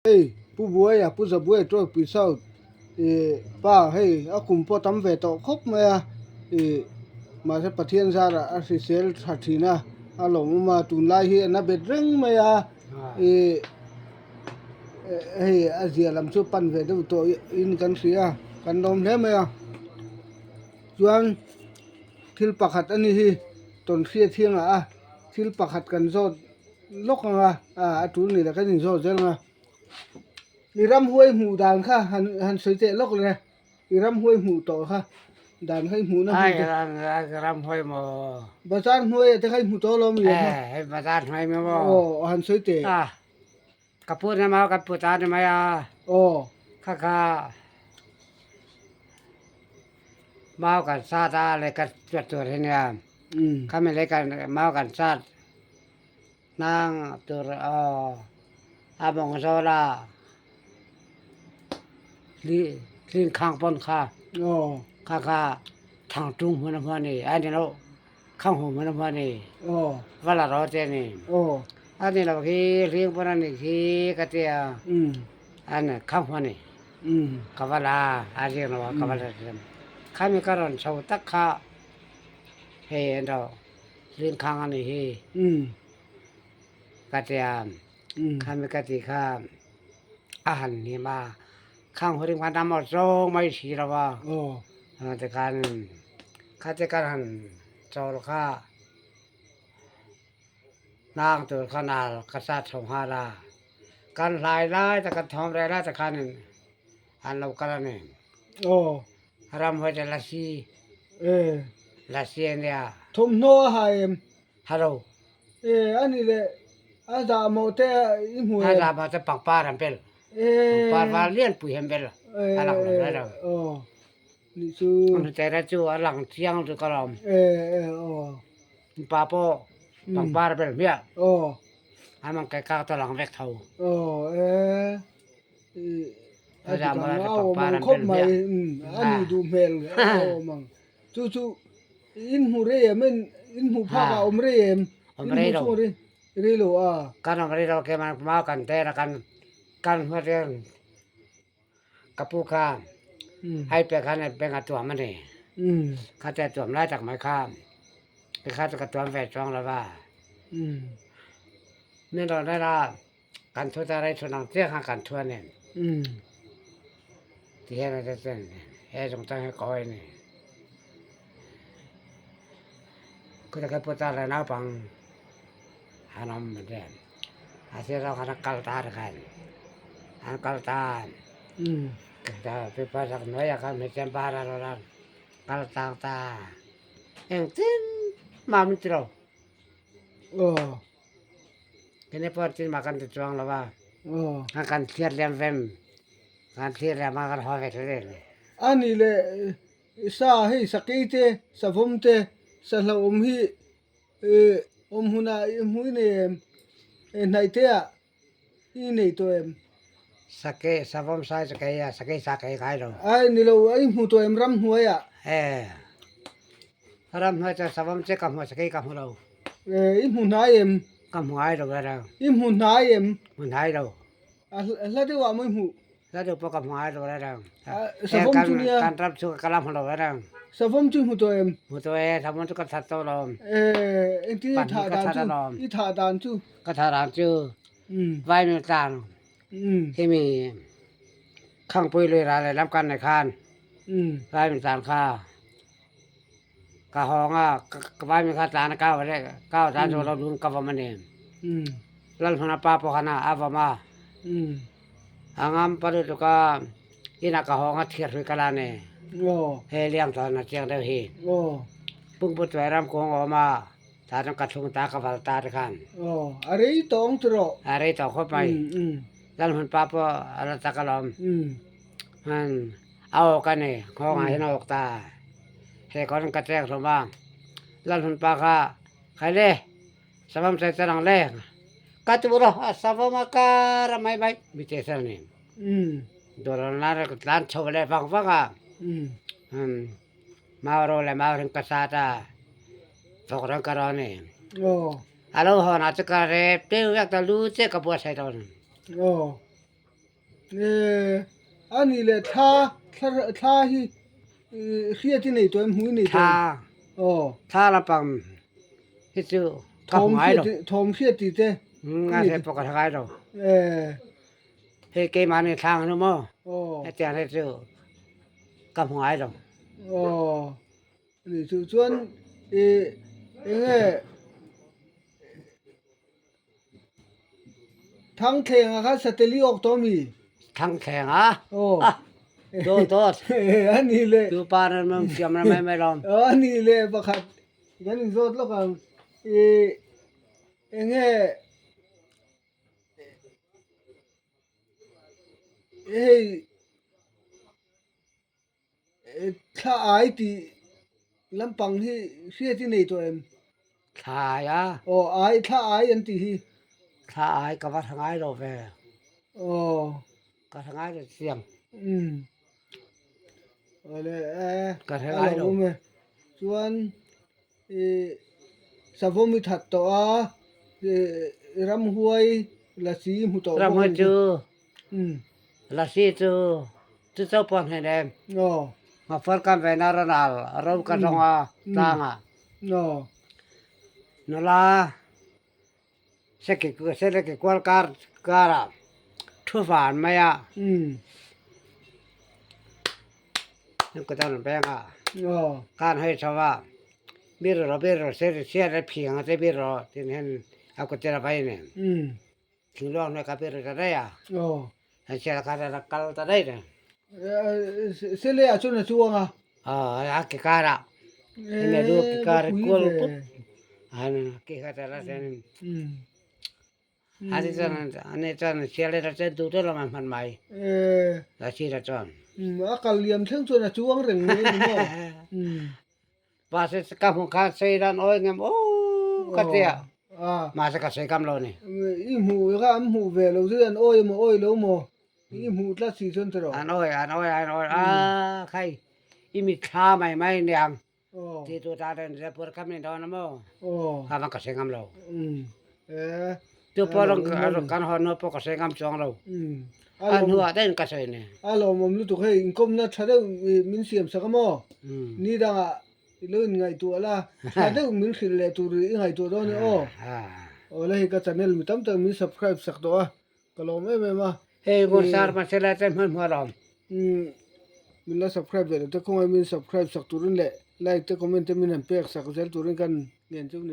Hei Pu Buaia, Pu Zabuaia Tualpui South ih pa hei a kum pawh tam ve tawh khawp mai a ih mahse Pathian zarah a hrisel tha thin a, a lawmawm a tunlai hi a na bet reng mai a ih hei a zia lam chu pan ve deuh tawh in kan hria a kan lawm hle mai a chuan thil pakhat a ni hi tawnhriat hiangah a thil pakhat kan zawt. Lawk ang a, a tul ni la kan inzawt zel ang a. I ramhuai hmuh dan kha han han sawi teh lawk le, i ramhuai hmuh tawh kha dan kha i hmuhna hmun te. Ai ramhuai maw? Bazar hnuaiah te kha i hmu tawh alawm i kha. Eh hei bazar hnuai maw? Aw han sawi teh. A ka pu ni maw kan pu ta ni mai a. Aw. Kha kha mau kan sat a leh ka chuat tur hi nia. Khami leh kan mau kan sat. Hnang tur aw a mawng zawl a hling khang pawn kha kha kha thang tung hmun a hmuh a ni a ni lo khang hu hmun a hmuh a ni va la rawh te a ni a ni lo khi hling pawn a ni khi ka tia a ni khang hu a ni ka va la a riak lo a ka va la khami ka rawn chho tak kha hei an rawh. Rinkhang a nih hi. Ka ti a, khami ka ti kha a han hnim a, khang hu ring khan a maw zawng mai si lo a, tikhan khati kan han chawl kha hnang tur kha nal ka sat chho nghal a, kan hlai lai te kan thawm reh lai te khanin an lo kal a ni. Ramhuai te lasi. Lasi a nia. Thawmhnaw a ha em? Ha lo. E ani le a zah mawh te i hmu em? A zah mawh te pangpar an bel. Pangpar val lian pui an bel. A lang lo lai lo. Aw. Ni chu. An te ra chu a lang chiang chu ka lawm. E e aw. Pa pawh pangpar bel hmiah. Aw. A mang kai kak ta lang vek tho. Aw e. A dik ang a awm ang khawp mai a nih duh hmel a awm ang chu chu in hmu rei em in hmuh phak ah awm rei em awm rei lo rei lo a kan awm rei lo ke man mau kan te na kan kan hmu te ka pu kha hai pe khan beng a tuam ani kha te tuam lai tak mai kha kha chu ka tuam ve chuang lo va min rawn rel a. Kan thu ta rei chhun ang chiah khan kan thu a ni. Ti hian a chen he chung chang hi kawi a ni. Khuta kha putar leh naupang an awm a ti. A sir zawng khan an kal ta ri khan an kal ta pipa zak hnuaiah khan hmeichhe bar a rawn a kal tlang ta engtin mah min ti lo. Kene pawh tin mah kan ti chuang lo a. A kan thlir liam vem. Kan thlir liam a kan haw ve thei reng. A nih leh sa hei sakei te, savawm te, sa hlauhawm hi awm hunah i hmu i nei em? Hnaih te ah i nei tawh em? Sakei, savawm sai sakei a, sakei sa kei ngai lo. Ai ni lo, i hmu tawh em ramhnuai ah? E, ramhnuai chuan savawm che ka hmu a, sakei ka hmu lo. I hmu hnai em? Ka hmu ngai lo era. I hmu hnai em? Hmu hnai lo. A hla deuh ah maw i hmuh? Hla deuh pawh ka hmu ngai lo era. Savawm chu nia. Kan ram chu ka la hmu lo era. Savawm chu i hmu tawh em? Hmu tawh e, savawm chu ka that tawh lo. Engtin i thah dan chu? I thah dan chu? Ka thah dan chu vaimim tlang himi Khangpui lui ral lehlam kan nei khan vaimim tlang kha Ka hawng a, ka vai mi kha tlan a kau a leh kau tlan chu lo dun ka vawm a ni. Lalhmana pa pawh khan a vawm a. A ngam pa lutuk a, inah ka hawng a thir hrui ka la ni. Hei liang chuan a chiang deuh hi. Pungpu chuai ram kung a awm a, tah chuan ka thlung ta ka val ta te khan. A rei tawng chu rawh. A rei tawng khawp mai. Lalhmun pa pawh a la chak alawm. A awk a ni, nghawngah hian a awk ta. He kawr ka cheng hlawm a, Lalhmun pa kha, Khai le, savawm sawi chan ang le, ka tu rawh, a savawm a kar a mai mai, mi te sel ni. Dawr la ka tlan chho leh vang vang a, mau ro leh mau ring ka sat a, thawk reng ka rawn ni. A lo hawn ah chu ka rep teuh vek ta, lu chiah ka buatsaih dawn. E a nih leh thla thla thla hi hriat i nei tawh em hmuh i nei tawh em? Thla Aw. Thla lampang hi chu ka hmu ngai lo. Thawm hriat tih te. Nga hriat pawh ka hre ngai lo. E. Hei keimah nih thla ang hnu maw? Aw. Hetiang hi chu ka hmu ngai lo. Aw. Ni chu chuan i enge Thangthlenga kha sateli awk tawh mi? Thangthlenga? Aw. Dawt dawt. A ni le. Tu pa nan mam siam na mai mai lawm. A ni le pakhat kan in zawt lawk ang. I enge hei Thla ai tih lampang hi hriat i nei tawh em? Thla ai a? Aw ai, thla ai an tih hi. Thla ai ka va hre ngai lo ve. Aw. Ka hre ngai lo chiang. Umm. Awle e. Ka hre ngai lo. Chuan i savawm i that tawh a, i ramhuai lasi hmu tawh bawk. Ramhuai chu lasi chu Chu cho pawh hnen em. Ngafar kan ve na ran al ro ka zawng a tlang ah. Nula seki kual kar kar ah thu van mai a. Ka tan peng a. Kan hei tho a. Bir ro bir ro se sia le phiang a te bir ro tin hen a ku te ra vai nen. Thingluang hnuai ka bir ta daih a. An sial kha rak kal ta daih reng. Sele ah chuan a chuang a. Aw a ke kar ah. Hemi a lu ke kar kual pup. An ke kha ta la chuan ani chuan ani chuan sial la chuan duh deuh lam an hman mai. La si la chuan. A kal liam thleng chuan a chuang reng mai a ni maw. Mahse ka hmuh khan sei dan awi ngem aw ka ti a, mahse ka sei kam lo ni. I hmuh kha an hmuh ve lo chu an awi emaw awi lo maw i hmuh tlat si chuan tiraw. An awi an awi an awi a khai i mitthla mai mai aniang ti tu ta ten Jaipur kha min dawn a maw kha vang ka sei ngam lo. Tu pawh kan haw hnu pawh ka sei ngam chuang lo a hnuah daih in ka sawi ni. A lawmawm lutuk hei inkawmna tha deuh min siam sak a maw? Ni dangah i lo inngaihtuah la, tha deuh min hrilh leh tur i ngaihtuah dawn e aw. Aw la hei ka channel mi tam tak min subscribe sak tawh a, ka lawm em em a. Hei Ngawsar Masela te hman hmuh alawm. Min la subscribe ve lo te khawngaih min subscribe sak turin leh like te comment te min han pek sak zel turin kan ngen chu ni e.